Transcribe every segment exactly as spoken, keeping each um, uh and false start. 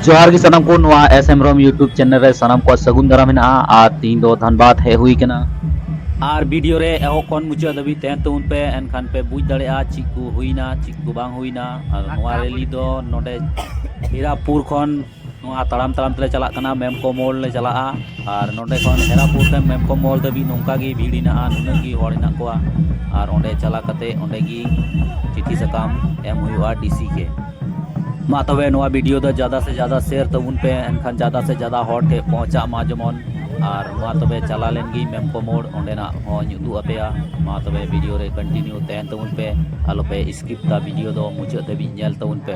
ᱡᱚᱦᱟᱨ ᱜᱮ ᱥᱟᱱᱟᱢ ᱠᱚ, ᱱᱚᱣᱟ ᱮᱥ ᱦᱮᱢᱵᱨᱚᱢ YouTube channel ᱨᱮ ᱥᱟᱱᱟᱢ ᱠᱚᱣᱟᱜ ᱥᱟᱹᱜᱩᱱ ᱫᱟᱨᱟᱢ ᱦᱮᱱᱟᱜᱼᱟ᱾ ᱟᱨ ᱛᱤᱦᱤᱧ ᱫᱚ ᱫᱷᱟᱱᱵᱟᱫᱽ ᱦᱮᱡ ᱦᱩᱭ ᱠᱟᱱᱟ᱾ ᱟᱨ video ᱨᱮ ᱮᱦᱚᱵ ᱠᱷᱚᱱ ᱢᱩᱪᱟᱹᱫ ᱫᱷᱟᱹᱵᱤᱡ ᱛᱟᱦᱮᱱ ᱛᱟᱵᱚᱱ ᱯᱮ, ᱮᱱᱠᱷᱟᱱ ᱯᱮ ᱵᱩᱡᱽ ᱫᱟᱲᱮᱭᱟᱜᱼᱟ ᱪᱮᱫ ᱠᱚ ᱦᱩᱭᱱᱟ, ᱪᱮᱫ ᱠᱚ ᱵᱟᱝ ᱦᱩᱭᱱᱟ᱾ ᱟᱨ ᱱᱚᱣᱟ rally ᱫᱚ ᱱᱚᱰᱮ ᱦᱤᱨᱟᱯᱩᱨ ᱠᱷᱚᱱ ᱱᱚᱣᱟ ᱛᱟᱲᱟᱢ ᱛᱟᱲᱟᱢ ᱛᱮᱞᱮ ᱪᱟᱞᱟᱜ ᱠᱟᱱᱟ, ᱢᱮᱢᱠᱚ ᱢᱳᱲ ᱞᱮ ᱪᱟᱞᱟᱜᱼᱟ᱾ ᱟᱨ ᱱᱚᱰᱮ ᱠᱷᱚᱱ ᱦᱤᱨᱟᱯᱩᱨ ᱠᱷᱚᱱ ᱢᱮᱢᱠᱚ ᱢᱳᱲ ᱫᱷᱟᱹᱵᱤᱡ ᱱᱚᱝᱠᱟ ᱜᱮ ᱵᱷᱤᱲ ᱦᱮᱱᱟᱜᱼᱟ, ᱱᱩᱱᱟᱹᱜ ᱜᱮ ᱦᱚᱲ ᱦᱮᱱᱟᱜ ᱠᱚᱣᱟ᱾ ᱟᱨ ᱚᱸᱰᱮ ᱪᱟᱞᱟᱣ ᱠᱟᱛᱮ ᱚᱸᱰᱮ ᱜᱮ ᱪᱤᱴᱷᱤ ᱥᱟᱠᱟᱢ ᱮᱢ ᱦᱩᱭᱩᱜᱼᱟ ᱰᱤ ᱥᱤ ᱜᱮ᱾ ᱢᱟ ᱛᱚᱵᱮ ᱱᱚᱣᱟ video ᱫᱚ ᱡᱟᱫᱟ ᱥᱮ ᱡᱟᱫᱟ share ᱛᱟᱵᱚᱱ ᱯᱮ, ᱮᱱᱠᱷᱟᱱ ᱡᱟᱫᱟ ᱥᱮ ᱡᱟᱫᱟ ᱦᱚᱲ ᱴᱷᱮᱱ ᱯᱚᱦᱚᱸᱪᱟᱜ ᱢᱟ ᱡᱮᱢᱚᱱ᱾ ᱟᱨ ᱢᱟ ᱛᱚᱵᱮ ᱪᱟᱞᱟᱣ ᱞᱮᱱ ᱜᱮ ᱢᱮᱢᱠᱚ ᱢᱳᱲ, ᱚᱸᱰᱮᱱᱟᱜ ᱦᱚᱸᱧ ᱩᱫᱩᱜ ᱟᱯᱮᱭᱟ᱾ ᱢᱟ ᱛᱚᱵᱮ video ᱨᱮ continue ᱛᱟᱦᱮᱱ ᱛᱟᱵᱚᱱ ᱯᱮ, ᱟᱞᱚ ᱯᱮ skip ᱫᱟ, video ᱫᱚ ᱢᱩᱪᱟᱹᱫ ᱫᱷᱟᱹᱵᱤᱡ ᱧᱮᱞ ᱛᱟᱵᱚᱱ ᱯᱮ᱾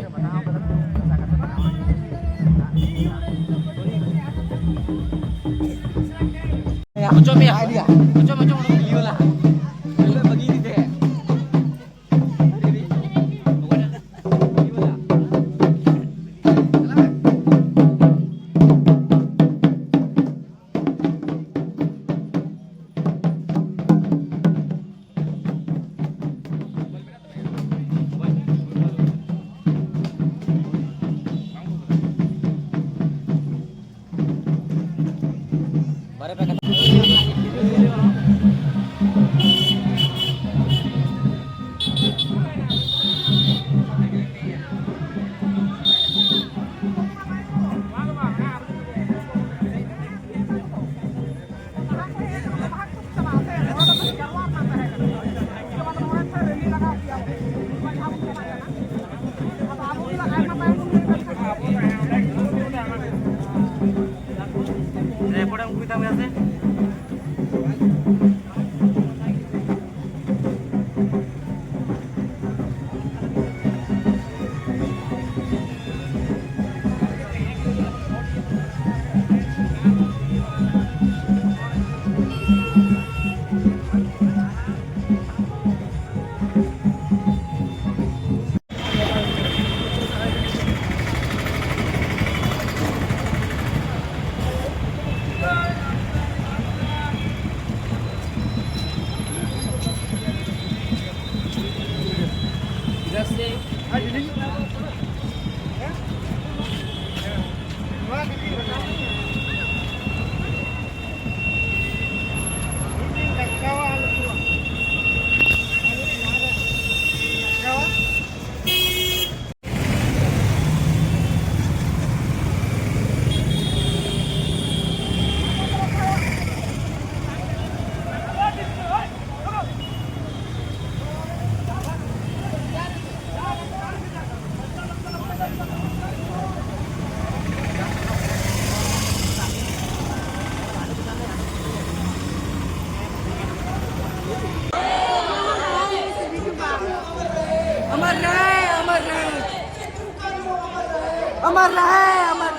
अमर रहे, अमर।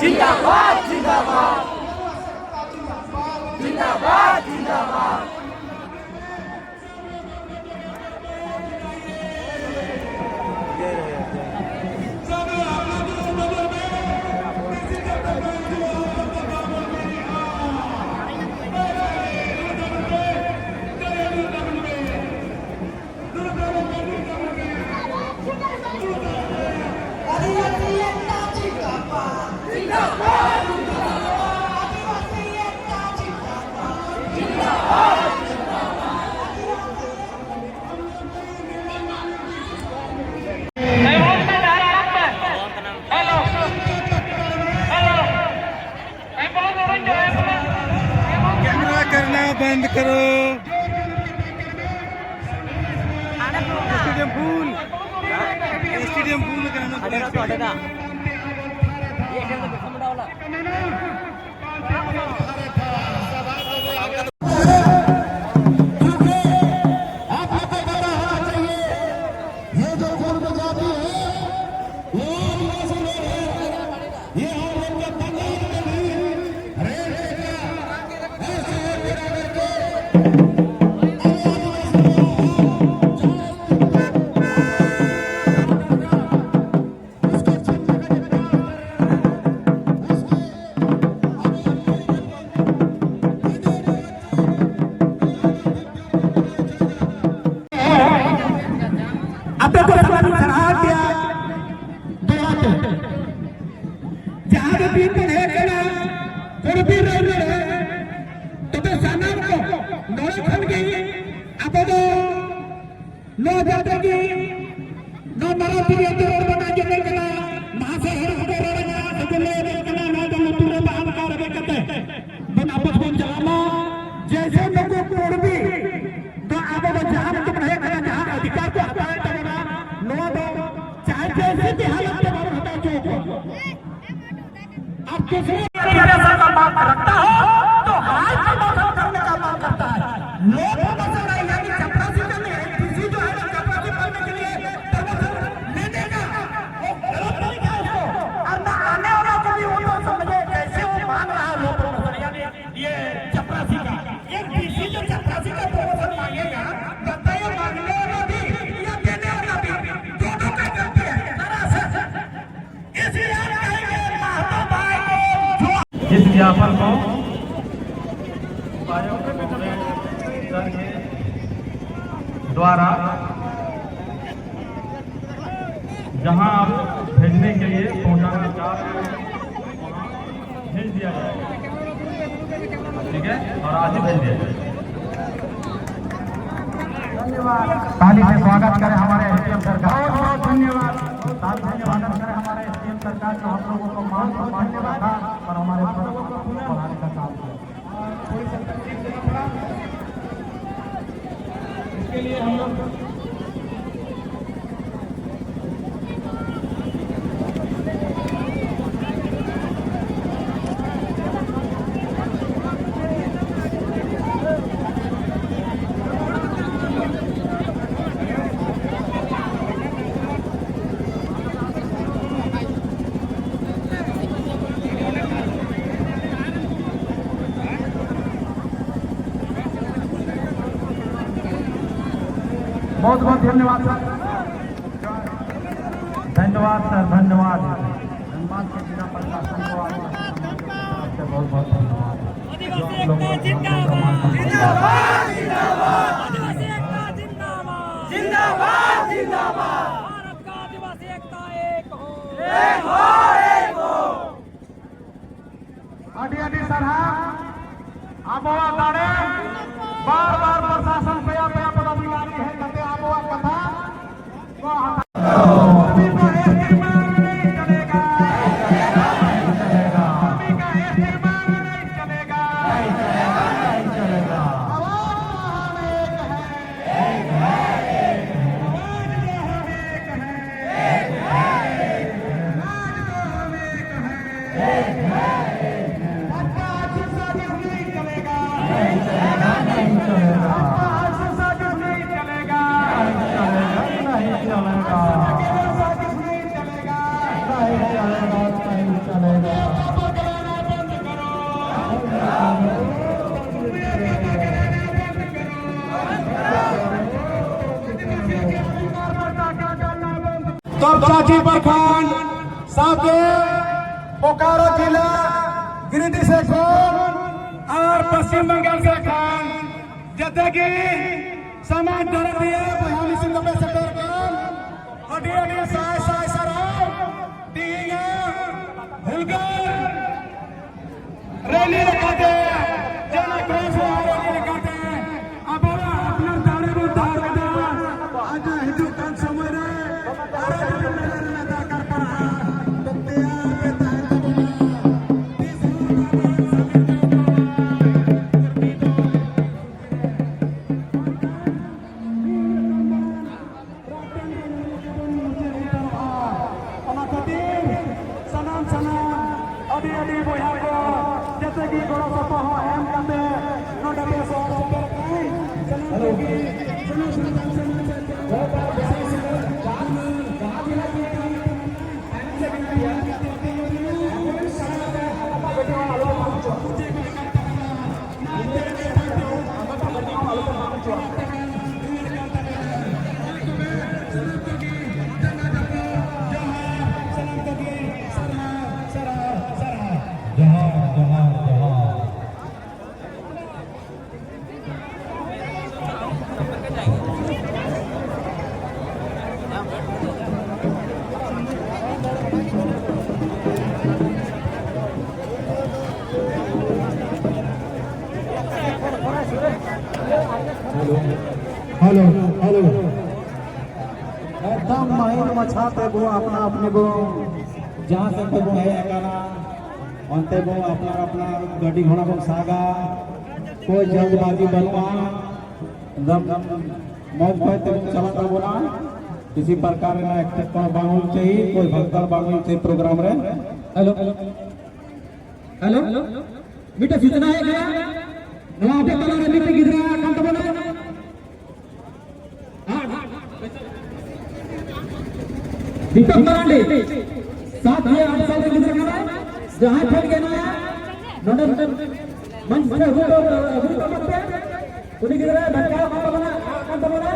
जिंदाबाद, जिंदाबाद। जिंदाबाद, जिंदाबाद। कैमरा करना बंद करो। स्टेडियम फुल, स्टेडियम फुल करना। क्योंकि आप लोग को पता होना चाहिए, ये जो कुर्म जाति है, ये आदिवासी लोग हैं। ये हम लोग के बंगाल में भी रेल का असहयोग करा करके, अरे आदिवासी लोग हैं, जहाँ ᱟᱯᱮ ᱠᱚᱨᱮ ᱠᱷᱚᱱ ᱥᱟᱨᱦᱟᱣ ᱯᱮᱭᱟ, ᱫᱚᱦᱲᱟ ᱛᱮ᱾ ᱡᱟᱦᱟᱸ ᱜᱮ ᱵᱤᱨ ᱵᱚᱱ ᱦᱮᱡ ᱠᱟᱱᱟ, ᱠᱚᱲᱵᱤ ᱨᱟᱭᱱᱚᱲ ᱨᱮ, ᱛᱚᱵᱮ ᱥᱟᱱᱟᱢ ᱠᱚ ᱱᱚᱰᱮ ᱠᱷᱚᱱ ᱜᱮ ᱟᱵᱚ ᱫᱚ ᱱᱚᱣᱟ ᱡᱟᱛᱨᱟ ᱜᱮ, ᱱᱚᱣᱟ ᱢᱟᱨᱟᱝ ᱯᱩᱨ ᱟᱹᱛᱩ ᱨᱮ ᱵᱚᱱ ᱟᱸᱡᱚᱢᱮᱫ ᱠᱟᱱᱟ, ᱢᱟᱦᱟᱥᱚᱭ ᱦᱚᱲ ᱠᱚ ᱨᱚᱲ ᱮᱫᱟ, ᱥᱮ ᱠᱚ ᱞᱟᱹᱭ ᱮᱫ ᱠᱟᱱᱟ, ᱱᱚᱣᱟ ᱫᱚ ᱞᱩᱛᱩᱨ ᱨᱮ ᱵᱟᱦᱟ ᱞᱮᱠᱟ ᱨᱮᱵᱮᱫ ᱠᱟᱛᱮ ᱵᱚᱱ ᱟᱯᱚᱥ ᱵᱚᱱ ᱪᱟᱞᱟᱜ ᱢᱟ᱾ ᱡᱮᱭᱥᱮ ᱱᱩᱠᱩ ᱠᱩᱲᱵᱤ ᱫᱚ ᱟᱵᱚ ᱫᱚ ᱡᱟᱦᱟᱸ ᱨᱮᱜᱮ ᱵᱚᱱ ᱦᱮᱡ ᱟᱠᱟᱱᱟ, ᱡᱟᱦᱟᱸ किसी भी ऐसा का मांग रखता हो तो हाई प्रमोशन करने का मांग करता है। लो प्रमोशन है, यानी चपरासी का नहीं, एमडीसी जो है ना, चपरासी बनने के लिए प्रमोशन लेने का वो गलत तरीका है उसको। और ना आने वाला को भी वो तो समझे कैसे वो मांग रहा है लो प्रमोशन, यानी ये चपरासी का। एक डीसी जो चपरासी का प्रमोशन मांगेगा, बताइए, मांगने वाला भी या देने वाला भी, दोनों का गलती है सरासर। इसीलिए हम कहेंगे महतो भाई को जो इस ज्ञापन को उपायुक्त महोदय सर के द्वारा जहां आप भेजने के लिए पहुंचाना चाह रहे हैं, वहां भेज दिया जाएगा। ठीक है, और आज ही भेज दिया जाएगा। ताली से स्वागत करें हमारे एसडीएम सरकार। बहुत बहुत धन्यवाद। ताली से स्वागत करें हमारे एसडीएम सरकार जो हम लोगों को मान सम्मान दिया था और हमारे फर्ज को बढ़ाने का काम किया। थोड़ी सा तकलीफ देना पड़ा। इसके लिए हम लोग बहुत बहुत धन्यवाद सर। धन्यवाद सर, धन्यवाद। धनबाद के जिला प्रशासन को आप सबसे बहुत बहुत धन्यवाद। आदिवासी एकता जिंदाबाद। जिंदाबाद, जिंदाबाद। आदिवासी एकता जिंदाबाद। जिंदाबाद, जिंदाबाद। भारत का आदिवासी एकता एक हो। एक हो, एक हो। ᱟᱹᱰᱤ ᱟᱹᱰᱤ ᱥᱟᱨᱦᱟᱣ᱾ ᱟᱵᱚᱣᱟᱜ ᱫᱟᱲᱮ ᱵᱟᱨ ᱵᱟᱨ ᱯᱨᱚᱥᱟᱥᱚᱱ ᱯᱮᱭᱟ ᱯᱮᱭᱟ ᱯᱚᱫᱟᱫᱷᱤᱠᱟᱨᱤ ᱦᱮᱡ ᱠᱟᱛᱮ ᱟᱵᱚᱣᱟᱜ ᱠᱟᱛᱷᱟ ᱠᱚ ᱦᱟᱛᱟᱣ᱾ ᱠᱟᱹᱢᱤ ᱠᱚ ᱮᱥ ᱴᱤ ᱢᱟᱹᱱ ᱢᱤᱫ ᱪᱟᱞᱮᱜᱟ᱾ ᱠᱟᱹᱢᱤ ᱠᱚ ᱮᱥ ᱴᱤ ᱢᱟᱹᱱ ᱢᱤᱫ ᱪᱟᱞᱮᱜᱟ᱾ आवाज तो हम एक है। राज तो हम एक है। राज तो हम एक है। ᱛᱚᱨᱪᱟᱪᱤ ᱯᱨᱚᱠᱷᱚᱸᱰ ᱥᱟᱶᱛᱮ ᱵᱳᱠᱟᱨᱳ ᱡᱮᱞᱟ ᱜᱤᱨᱤᱰᱤ ᱥᱮᱫ ᱠᱷᱚᱱ ᱟᱨ ᱯᱚᱥᱪᱤᱢ ᱵᱟᱝᱜᱟᱞ ᱥᱮᱫ ᱠᱷᱚᱱ ᱡᱮᱛᱮ ᱜᱮ ᱥᱟᱱᱟᱢ ᱫᱚᱨᱚᱫᱤᱭᱟᱹ ᱵᱚᱭᱦᱟ ᱢᱤᱥᱤ ᱠᱚᱯᱮ ᱥᱮᱴᱮᱨ ᱠᱟᱱ ᱟᱹᱰᱤ ᱟᱹᱰᱤ ᱥᱟᱭ ᱥᱟᱭ ᱥᱟᱨᱦᱟᱣ᱾ ᱛᱮᱦᱮᱧᱟᱜ ᱦᱩᱞᱜᱟᱹᱨ ᱨᱮᱞᱤ ᱞᱮᱠᱟᱛᱮ, ᱡᱟᱦᱟᱸ ᱠᱨᱚᱥ ᱨᱮᱞᱤ ᱞᱮᱠᱟᱛᱮ ᱟᱵᱚᱣᱟᱜ ᱟᱯᱱᱟᱨ ᱫᱟᱲᱮ ᱵᱚᱱ ᱫᱚᱦᱚ ᱠᱮᱫᱟ᱾ ᱟᱡᱟᱜ ᱦᱤᱡᱩᱜ ᱠᱟᱱ ᱥᱚᱢᱚᱭ ᱨᱮ ᱟᱨᱚ ᱡᱩᱫᱤ ᱢᱮᱞᱟ ᱨᱮᱱᱟᱜ ᱫᱚᱨᱠᱟᱨ ᱯᱟᱲᱟᱜᱼᱟ, ᱛᱚ ᱛᱮᱭᱟᱨ ᱨᱮ ᱛᱟᱦᱮᱱ ᱛᱟᱵᱚᱱᱟ᱾ ᱛᱤᱥ ᱦᱚᱸ ᱵᱟᱵᱚᱱ ᱥᱟᱹᱜᱤᱧ ᱠᱟᱱᱟ᱾ ᱚᱱᱟ ᱠᱷᱟᱹᱛᱤᱨ ᱥᱟᱱᱟᱢ ᱥᱟᱱᱟᱢ ᱟᱹᱰᱤ ᱟᱹᱰᱤ ᱵᱚᱭᱦᱟ ᱠᱚ ᱡᱮᱛᱮ ᱜᱮ ᱜᱚᱲᱚ ᱥᱚᱯᱚᱦᱚᱫ ᱮᱢ ᱠᱟᱛᱮ ᱱᱚᱰᱮ ᱯᱮ ᱥᱚᱦᱚᱨ ᱥᱮᱴᱮᱨ ᱟᱠᱟᱱ ᱥᱟᱱᱟᱢ ᱠᱚᱜᱮ ᱥᱟᱱᱟᱢ ᱥᱟᱱᱛᱟᱲ ᱥᱚᱢᱟᱡᱽ ᱥᱮᱫ ᱠᱷᱚᱱ ᱟᱹᱰᱤ ᱟᱹᱰᱤ ᱥᱟᱨᱦᱟᱣ᱾ ᱡᱚᱦᱟᱨ, ᱡᱚᱦᱟᱨ, ᱡᱚᱦᱟᱨ᱾ Hello, hello. ᱮᱠᱫᱚᱢ ᱢᱟᱹᱦᱤᱞ ᱢᱟᱪᱷᱟ ᱛᱮ ᱵᱚ ᱟᱯᱱᱟ ᱟᱯᱱᱤ ᱵᱚ ᱡᱟᱦᱟᱸ ᱥᱮᱫ ᱛᱮᱵᱚ ᱦᱮᱡ ᱟᱠᱟᱱᱟ, ᱚᱱᱛᱮ ᱵᱚ ᱟᱯᱱᱟᱨ ᱟᱯᱱᱟᱨ ᱜᱟᱹᱰᱤ ᱜᱷᱚᱲᱟ ᱵᱚᱱ ᱥᱟᱜᱟ᱾ ᱠᱳᱭ ᱡᱚᱞᱫᱵᱟᱡᱤ ᱵᱟᱹᱱᱩᱜᱼᱟ, ᱮᱠᱫᱚᱢ ᱢᱚᱡᱽ ᱢᱚᱡᱽ ᱛᱮᱵᱚᱱ ᱪᱟᱞᱟᱜ ᱛᱟᱵᱚᱱᱟ᱾ ᱠᱤᱥᱤ ᱯᱨᱚᱠᱟᱨ ᱨᱮᱱᱟᱜ ᱮᱴᱠᱮᱴᱚᱬᱮ ᱵᱟᱝ ᱦᱩᱭᱩᱜ ᱪᱟᱹᱦᱤ, ᱠᱳᱭ ᱵᱷᱟᱜᱫᱟᱲ ᱵᱟᱝ ᱦᱩᱭᱩᱜ ᱪᱟᱹᱦᱤ ᱯᱨᱳᱜᱨᱟᱢ ᱨᱮ᱾ ᱦᱮᱞᱳ, ᱦᱮᱞᱳ, ᱢᱤᱫᱴᱮᱱ ᱥᱩᱪᱚᱱᱟ ᱦᱮᱡ ᱠᱟᱱᱟ᱾ ᱱᱚᱣᱟ ᱟᱯᱮ ᱛᱟᱞᱟ ᱨᱮ ᱢᱤᱫᱴᱮᱱ ᱜᱤᱫᱽᱨᱟᱹ ᱠᱟᱱ ᱛᱟᱵᱚᱱᱟ᱾ ᱫᱤᱯᱚᱠ ᱢᱟᱨᱟᱱᱰᱤ, ᱥᱟᱛ ᱦᱟᱡᱟᱨ ᱟᱴ ᱥᱟᱞ ᱨᱮ ᱜᱤᱫᱽᱨᱟᱹ ᱠᱟᱱᱟᱭ᱾ ᱡᱟᱦᱟᱸᱭ ᱴᱷᱮᱱ ᱜᱮ ᱢᱮᱱᱟᱭᱟ, ᱱᱚᱰᱮ ᱢᱤᱫᱴᱮᱱ ᱢᱚᱧᱪ ᱨᱮ ᱟᱹᱜᱩ ᱦᱚᱴᱚ, ᱟᱹᱜᱩ ᱦᱚᱴᱚ ᱠᱟᱜ ᱯᱮ᱾ ᱩᱱᱤ ᱜᱤᱫᱽᱨᱟᱹ ᱵᱟᱧᱪᱟᱣ ᱠᱟᱱ ᱛᱟᱵᱚᱱᱟ, ᱨᱟᱜ ᱠᱟᱱ ᱛᱟᱵᱚᱱᱟ᱾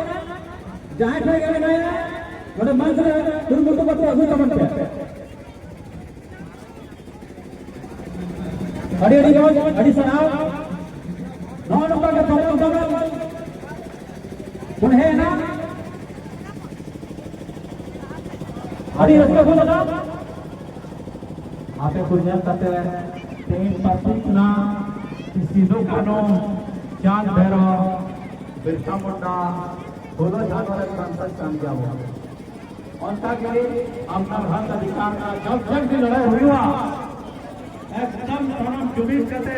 ᱡᱟᱦᱟᱸᱭ ᱴᱷᱮᱱ ᱜᱮ ᱢᱮᱱᱟᱭᱟ, ᱱᱚᱰᱮ ᱢᱟᱹᱭᱤᱠ ᱨᱮ ᱠᱩᱨᱩᱢᱩᱴᱩ ᱠᱟᱛᱮ ᱟᱹᱜᱩᱭ ᱛᱟᱵᱚᱱ ᱯᱮ᱾ ᱟᱹᱰᱤ ᱟᱹᱰᱤ ᱢᱚᱡᱽ, ᱟᱹᱰᱤ ᱥᱟᱨᱦᱟᱣ᱾ ᱱᱚᱜᱼᱚ ᱱᱚᱝᱠᱟ ᱜᱮ ᱯᱚᱨᱚᱵᱽ ᱫᱚ ᱵᱚᱱ ᱦᱮᱡ ᱮᱱᱟ᱾ ᱟᱹᱰᱤ ᱨᱟᱹᱥᱠᱟᱹ ᱵᱩᱡᱷᱟᱹᱜᱼᱟ᱾ ᱟᱯᱮ ᱠᱚ ᱧᱮᱞ ᱠᱟᱛᱮ ᱛᱮᱦᱮᱧ ᱯᱟᱹᱛᱤ ᱠᱟᱱᱟ ᱥᱤᱫᱩ ᱠᱟᱹᱱᱦᱩ, ᱪᱟᱸᱫ ᱵᱷᱟᱭᱨᱚ, ᱵᱤᱨᱥᱟ ᱢᱩᱱᱰᱟ, ᱯᱷᱩᱞᱳ ᱡᱷᱟᱱᱳ ᱨᱮᱱ ᱥᱟᱱᱛᱟᱲ ᱠᱟᱱ ᱜᱮᱭᱟ ᱵᱚᱱ᱾ ᱚᱱᱠᱟ ᱜᱮ ᱟᱯᱱᱟᱨ ᱦᱚᱠ ᱚᱫᱷᱤᱠᱟᱨ ᱨᱮᱱᱟᱜ ᱡᱚᱵ ᱡᱚᱵ ᱜᱮ ᱞᱟᱹᱲᱦᱟᱹᱭ ᱦᱩᱭᱩᱜᱼᱟ, ᱮᱠᱫᱚᱢ ᱥᱟᱱᱟᱢ ᱡᱩᱢᱤᱫ ᱠᱟᱛᱮ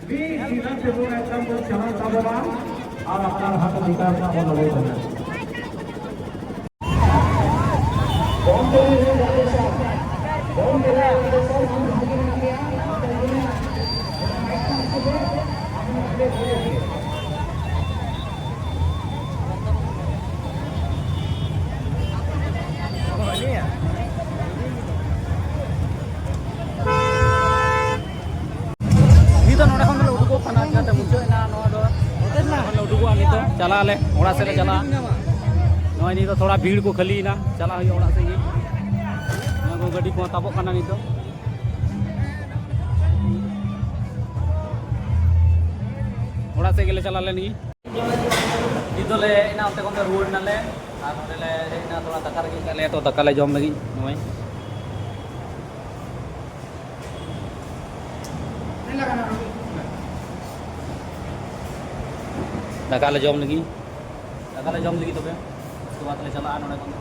ᱢᱤᱫ ᱥᱤᱫᱷᱟᱹ ᱛᱮᱵᱚᱱ ᱮᱠᱫᱚᱢ ᱵᱚᱱ ᱪᱟᱞᱟᱜ ᱛᱟᱵᱚᱱᱟ ᱟᱨ ᱟᱯᱱᱟᱨ ᱦᱚᱠ ᱚᱫᱷᱤᱠᱟᱨ ᱨᱮᱱᱟᱜ ᱵᱚᱱ ᱞᱟᱹᱲᱦᱟᱹᱭ ᱛᱟᱵᱚᱱᱟ᱾ ᱱᱤᱛ ᱫᱚ ᱱᱚᱰᱮ ᱠᱷᱚᱱ ᱫᱚᱞᱮ ᱩᱰᱩᱠᱚᱜ ᱠᱟᱱᱟ, ᱪᱤᱠᱟᱹᱛᱮ ᱢᱩᱪᱟᱹᱫ ᱮᱱᱟ ᱱᱚᱣᱟ ᱫᱚ᱾ ᱱᱚᱰᱮ ᱠᱷᱚᱱ ᱞᱮ ᱩᱰᱩᱠᱚᱜᱼᱟ ᱱᱤᱛ ᱫᱚ, ᱪᱟᱞᱟᱜ ᱟᱞᱮ, ᱚᱲᱟᱜ ᱥᱮᱫ ᱞᱮ ᱪᱟᱞᱟᱜᱼᱟ᱾ ᱱᱚᱜᱼᱚᱭ ᱱᱤᱛ ᱫᱚ ᱛᱷᱚᱲᱟ ᱵᱷᱤᱲ ᱠᱚ ᱠᱷᱟᱹᱞᱤᱭᱮᱱᱟ, ᱪᱟᱞᱟᱜ ᱦᱩᱭᱩᱜᱼᱟ ᱚᱲᱟᱜ ᱥᱮᱫ ᱜᱮ᱾ ᱱᱚᱣᱟ ᱠᱚ ᱜᱟᱹᱰᱤ ᱠᱚᱦᱚᱸ ᱛᱟᱵᱚᱜ ᱠᱟᱱᱟ ᱱᱤᱛ ᱫᱚ᱾ ᱚᱲᱟᱜ ᱥᱮᱫ ᱜᱮᱞᱮ ᱪᱟᱞᱟᱣ ᱞᱮᱱ ᱜᱮ᱾ ᱱᱤᱛ ᱫᱚᱞᱮ ᱦᱮᱡ ᱮᱱᱟ, ᱚᱱᱛᱮ ᱠᱷᱚᱱ ᱫᱚ ᱨᱩᱣᱟᱹᱲ ᱮᱱᱟᱞᱮ᱾ ᱟᱨ ᱱᱚᱸᱰᱮ ᱞᱮ ᱦᱮᱡ ᱮᱱᱟ, ᱛᱷᱚᱲᱟ ᱫᱟᱠᱟ ᱨᱮᱸᱜᱮᱡ ᱠᱟᱜ ᱞᱮᱭᱟ, ᱛᱚ ᱫᱟᱠᱟ ᱞᱮ ᱡᱚᱢ ᱞᱟᱹᱜᱤᱫ᱾ ᱱᱚᱜᱼᱚᱭ ᱫᱟᱠᱟ ᱞᱮ ᱡᱚᱢ ᱞᱟᱹᱜᱤᱫ, ᱫᱟᱠᱟ ᱞᱮ ᱡᱚᱢ ᱞᱟᱹᱜᱤᱫ ᱛᱚᱵᱮ, ᱩᱥᱠᱮ ᱵᱟᱫ ᱞᱮ ᱪᱟᱞᱟᱜᱼᱟ ᱱᱚᱸᱰᱮ ᱠᱷᱚᱱ᱾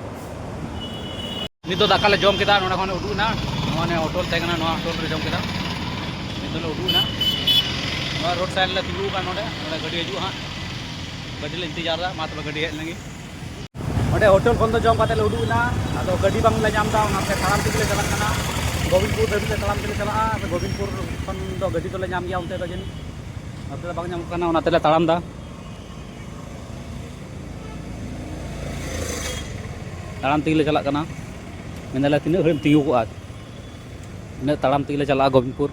ᱱᱤᱛ ᱫᱚ ᱫᱟᱠᱟ ᱞᱮ ᱡᱚᱢ ᱠᱮᱫᱟ, ᱱᱚᱸᱰᱮ ᱠᱷᱚᱱ ᱞᱮ ᱩᱰᱩᱠ ᱮᱱᱟ᱾ ᱱᱚᱣᱟ ᱱᱤᱭᱟᱹ ᱦᱳᱴᱮᱞ ᱛᱟᱦᱮᱸ ᱠᱟᱱᱟ, ᱱᱚᱣᱟ ᱦᱳᱴᱮᱞ ᱨᱮ ᱡᱚᱢ ᱠᱮᱫᱟ᱾ ᱱᱤᱛ ᱫᱚᱞᱮ ᱩᱰᱩᱠ ᱮᱱᱟ, ᱱᱚᱣᱟ ᱨᱳᱰ ᱥᱟᱭᱤᱰ ᱨᱮᱞᱮ ᱛᱤᱸᱜᱩ ᱟᱠᱟᱱᱟ, ᱱᱚᱸᱰᱮ, ᱱᱚᱸᱰᱮ ᱜᱟᱹᱰᱤ ᱦᱤᱡᱩᱜᱼᱟ ᱦᱟᱸᱜ, ᱜᱟᱹᱰᱤ ᱞᱮ ᱤᱱᱛᱮᱡᱟᱨ ᱮᱫᱟ᱾ ᱢᱟ ᱛᱚᱵᱮ ᱜᱟᱹᱰᱤ ᱦᱮᱡ ᱞᱮᱱ ᱜᱮ᱾ ᱚᱸᱰᱮ ᱦᱳᱴᱮᱞ ᱠᱷᱚᱱ ᱫᱚ ᱡᱚᱢ ᱠᱟᱛᱮ ᱞᱮ ᱩᱰᱩᱠ ᱮᱱᱟ, ᱟᱫᱚ ᱜᱟᱹᱰᱤ ᱵᱟᱝ ᱞᱮ ᱧᱟᱢ ᱮᱫᱟ, ᱚᱱᱟᱛᱮ ᱛᱟᱲᱟᱢ ᱛᱮᱜᱮ ᱞᱮ ᱪᱟᱞᱟᱜ ᱠᱟᱱᱟ᱾ ᱜᱳᱵᱤᱱᱫᱯᱩᱨ ᱫᱷᱟᱹᱵᱤᱡ ᱞᱮ ᱛᱟᱲᱟᱢ ᱛᱮᱞᱮ ᱪᱟᱞᱟᱜᱼᱟ᱾ ᱟᱫᱚ ᱜᱳᱵᱤᱱᱫᱯᱩᱨ ᱠᱷᱚᱱ ᱫᱚ ᱜᱟᱹᱰᱤ ᱫᱚᱞᱮ ᱧᱟᱢ ᱜᱮᱭᱟ ᱚᱱᱛᱮ ᱫᱚ ᱡᱟᱹᱱᱤᱡ, ᱱᱚᱛᱮ ᱫᱚ ᱵᱟᱝ ᱧᱟᱢᱚᱜ ᱠᱟᱱᱟ, ᱚᱱᱟᱛᱮ ᱞᱮ ᱛᱟᱲᱟᱢ ᱮᱫᱟ᱾ ᱛᱟᱲᱟᱢ ᱛᱮᱜᱮ ᱞᱮ ᱪᱟᱞᱟᱜ ᱠᱟᱱᱟ᱾ ᱢᱮᱱᱫᱟᱞᱮ, ᱛᱤᱱᱟᱹᱜ ᱜᱷᱟᱹᱲᱤᱡ ᱮᱢ ᱛᱤᱸᱜᱩ ᱠᱚᱜᱼᱟ? ᱤᱱᱟᱹᱜ ᱛᱟᱲᱟᱢ ᱛᱮᱜᱮ ᱞᱮ ᱪᱟᱞᱟᱜᱼᱟ ᱜᱳᱵᱤᱱᱫᱯᱩᱨ᱾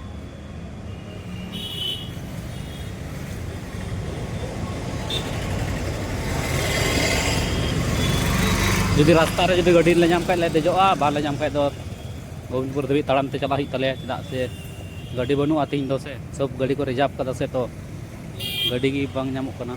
ᱡᱩᱫᱤ ᱨᱟᱥᱛᱟ ᱨᱮ ᱡᱩᱫᱤ ᱜᱟᱹᱰᱤ ᱞᱮ ᱧᱟᱢ ᱠᱷᱟᱡ ᱞᱮ ᱫᱮᱡᱚᱜᱼᱟ, ᱵᱟᱞᱮ ᱧᱟᱢ ᱠᱷᱟᱡ ᱫᱚ ᱜᱳᱵᱤᱱᱫᱯᱩᱨ ᱫᱷᱟᱹᱵᱤᱡ ᱛᱟᱲᱟᱢ ᱛᱮ ᱪᱟᱞᱟᱜ ᱦᱩᱭᱩᱜ ᱛᱟᱞᱮᱭᱟ, ᱪᱮᱫᱟᱜ ᱥᱮ ᱜᱟᱹᱰᱤ ᱵᱟᱹᱱᱩᱜᱼᱟ ᱛᱤᱦᱤᱧ ᱫᱚ ᱥᱮ, ᱥᱚᱵ ᱜᱟᱹᱰᱤ ᱠᱚ ᱨᱤᱡᱟᱨᱵᱷ ᱠᱟᱫᱟ ᱥᱮ, ᱛᱚ ᱜᱟᱹᱰᱤ ᱜᱮ ᱵᱟᱝ ᱧᱟᱢᱚᱜ ᱠᱟᱱᱟ᱾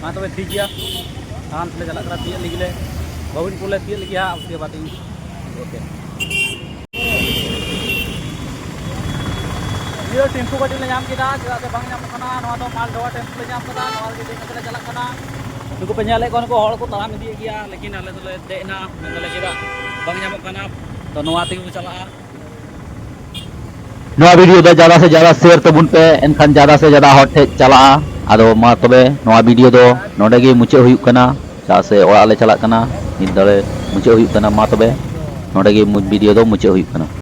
ᱢᱟ ᱛᱚᱵᱮ ᱴᱷᱤᱠ ᱜᱮᱭᱟ, ᱛᱟᱲᱟᱢ ᱛᱮᱞᱮ ᱪᱟᱞᱟᱜ ᱠᱟᱱᱟ, ᱛᱤᱭᱟᱹᱜ ᱞᱟᱹᱜᱤᱫ ᱞᱮ, ᱜᱳᱵᱤᱱᱫᱯᱩᱨ ᱞᱮ ᱛᱤᱭᱟᱹᱜ ᱞᱟᱹᱜᱤᱫ ᱦᱟᱸᱜ, ᱩᱥᱠᱮ ᱵᱟᱫ ᱤᱧ, ᱳᱠᱮ᱾ ᱱᱤᱭᱟᱹ ᱴᱮᱢᱯᱩ ᱜᱟᱹᱰᱤ ᱞᱮ ᱧᱟᱢ ᱠᱮᱫᱟ, ᱪᱮᱫᱟᱜ ᱥᱮ ᱵᱟᱝ ᱧᱟᱢᱚᱜ ᱠᱟᱱᱟ᱾ ᱱᱚᱣᱟ ᱫᱚ ᱢᱟᱞᱰᱚᱵᱟ ᱴᱮᱢᱯᱩ ᱞᱮ ᱧᱟᱢ ᱠᱟᱫᱟ, ᱱᱚᱣᱟ ᱨᱮᱜᱮ ᱫᱮᱡ ᱠᱟᱛᱮ ᱞᱮ ᱪᱟᱞᱟᱜ ᱠᱟᱱᱟ᱾ ᱱᱩᱠᱩ ᱯᱮ ᱧᱮᱞᱮᱫ ᱠᱚᱣᱟ, ᱱᱩᱠᱩ ᱦᱚᱲ ᱠᱚ ᱛᱟᱲᱟᱢ ᱤᱫᱤᱭᱮᱫ ᱜᱮᱭᱟ, ᱞᱮᱠᱤᱱ ᱟᱞᱮ ᱫᱚᱞᱮ ᱫᱮᱡ ᱮᱱᱟ, ᱢᱮᱱ ᱫᱟᱞᱮ ᱪᱮᱫᱟᱜ ᱵᱟᱝ ᱧᱟᱢᱚᱜ ᱠᱟᱱᱟ, ᱛᱚ ᱱᱚᱣᱟ ᱛᱮᱜᱮ ᱵᱚ ᱪᱟᱞᱟᱜᱼᱟ᱾ ᱱᱚᱣᱟ ᱵᱷᱤᱰᱤᱭᱳ ᱫᱚ ᱡᱟᱫᱟ ᱥᱮ ᱡᱟᱫᱟ ᱥᱮᱭᱟᱨ ᱛᱟᱵᱚᱱ ᱯᱮ, ᱮᱱᱠᱷᱟᱱ ᱡᱟᱫᱟ ᱥᱮ ᱡᱟᱫᱟ ᱦᱚᱲ ᱴᱷᱮᱡ ᱪᱟᱞᱟᱜᱼᱟ᱾ ᱟᱫᱚ ᱢᱟ ᱛᱚᱵᱮ ᱱᱚᱣᱟ ᱵᱷᱤᱰᱤᱭᱳ ᱫᱚ ᱱᱚᱰᱮ ᱜᱮ ᱢᱩᱪᱟᱹᱫ ᱦᱩᱭᱩᱜ ᱠᱟᱱᱟ, ᱪᱮᱫᱟᱜ ᱥᱮ ᱚᱲᱟᱜ ᱞᱮ ᱪᱟᱞᱟᱜ ᱠᱟᱱᱟ, ᱱᱤᱛ ᱫᱚᱞᱮ ᱢᱩᱪᱟᱹᱫ ᱦᱩᱭᱩᱜ ᱠᱟᱱᱟ᱾ ᱢᱟ ᱛᱚᱵᱮ ᱱᱚᱰᱮ ᱜᱮ ᱢᱩ-, ᱵᱷᱤᱰᱤᱭᱳ ᱫᱚ ᱢᱩᱪᱟᱹᱫ ᱦᱩᱭᱩᱜ ᱠᱟᱱᱟ᱾